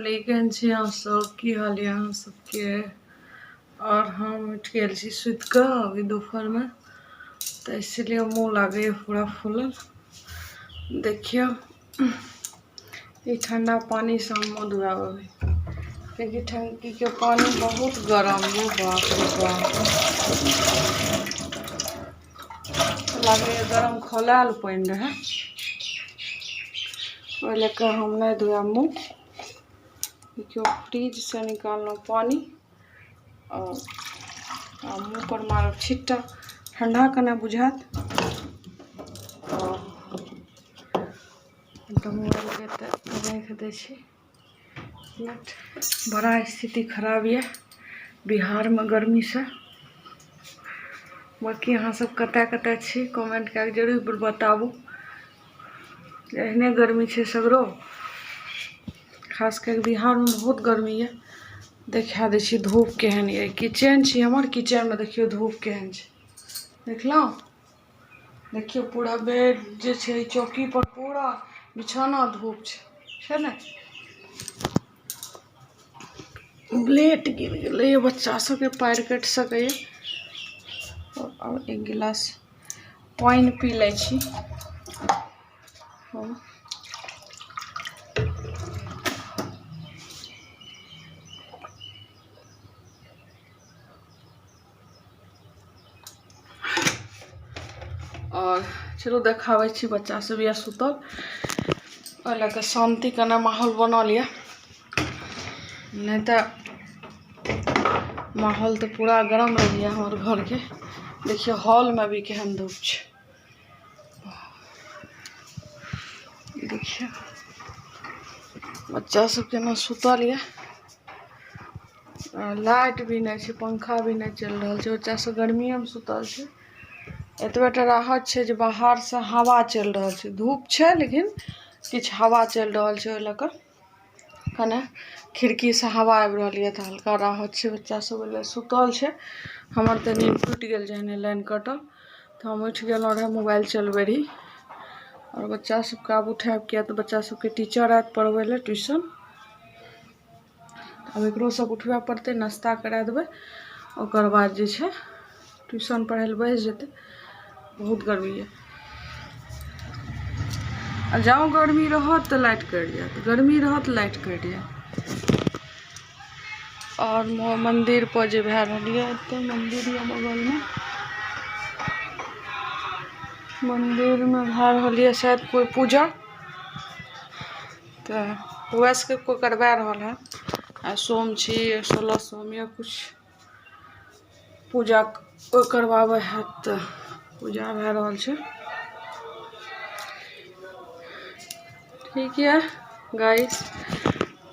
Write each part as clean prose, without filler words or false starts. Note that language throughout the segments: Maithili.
केहन छी अहाँ सब, की हाल यऽ अहाँ सबके? आओर हम उठि गेल छी सुति कऽ अभी दोपहरमे, तऽ इसीलिए मुँह लागैए पूरा फूलल। देखियौ, ई ठण्डा पानिसँ हम मुँह धुआएब अभी, कियाकि टंकीके पानि बहुत गरम यऽ। बाप रे बाप, लागैए गरम खौलायल पानि रहै। ओहि लऽ कऽ हम नहि धोएब मुँह। देखियौ, फ्रिजसँ निकाललहुँ पानि आओर मुँह पर मारब छिट्टा, ठण्डा कने बुझायत। तऽ मोबाइलके एतऽ राखि दै छी। बड़ा स्थिति खराब यऽ बिहारमे गर्मीसँ। बाँकी अहाँ सब कतऽ कतऽ छी, कमेंट कए कऽ जरूर बताबू। एहने गर्मी छै सगरो, खास कए कऽ बिहारमे बहुत गर्मी यऽ। देखा दै छी धूप केहन यऽ। किचन छी हमर, किचनमे देखियौ धूप केहन छै, देखलहुँ? देखियौ, पूरा बेड जे छै, चौकी पर पूरा बिछौना धूप छै, छै ने? ब्लेड गिर गेलै, बच्चा सबके पैर कटि सकैए। आओर एक गिलास पानि पी लै छी हम। आओर चलू देखाबै छी, बच्चा सब यऽ सुतल, ओहि लए कऽ शान्ति कने माहौल बनल यऽ, नहि तऽ माहौल तऽ पूरा गरम रहैए हमर घरके। देखियौ, हॉलमे भी केहन धूप छै। देखियौ, बच्चा सब केना सुतल यऽ। लाइट भी नहि छै, पंखा भी नहि चलि रहल छै, बच्चा सब गर्मिएमे सुतल छै। एतबे टा राहत छै जे बाहरसँ हवा चलि रहल छै, धूप छै लेकिन किछु हवा चलि रहल छै, ओहि लऽ कऽ कने खिड़कीसँ हवा आबि रहल यऽ, तऽ हल्का राहत छै। बच्चा सब ओहि लए सुतल छै। हमर तऽ नींद टूटि गेल जहने लाइन कटल, तऽ हम उठि गेलहुँ रहए, मोबाइल चलबै रही। आओर बच्चा सबके आब उठायब, किया तऽ बच्चा सबके टीचर आयत पढ़बै लए ट्यूशन, आब एकरो सब उठबय पड़तै, नाश्ता करा देबै, ओकर बाद जे छै ट्यूशन पढ़ै लए बैस जेतै। बहुत गर्मी यऽ, आ जँ गर्मी रहत तऽ लाइट कटि जायत, गर्मी रहत लाइट कटि जायत। आओर मन्दिर पर जे भए रहल यऽ, एतऽ मन्दिर यऽ बगलमे, मन्दिरमे भए रहल यऽ शायद कोइ पूजा, तऽ वएह सबके कोइ करबा रहल है। आ सोम छी, 16 सोम या किछु पूजा कोइ करबाबै हैत, तऽ पूजा भए रहल छै। ठीक यऽ गाइस,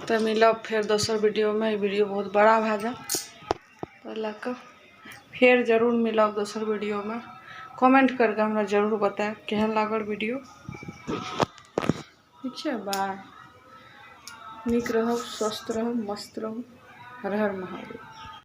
तऽ मिलब फेर दोसर वीडियोमे। ई वीडियो बहुत बड़ा भए जायत, तऽ लऽ कऽ फेर जरूर मिलब दोसर वीडियोमे। कमेंट करके हमरा जरूर बतायब केहन लागल वीडियो। ठीक छै, बाय। नीक रहब, स्वस्थ रहब, मस्त रहू। हर हर महादेव।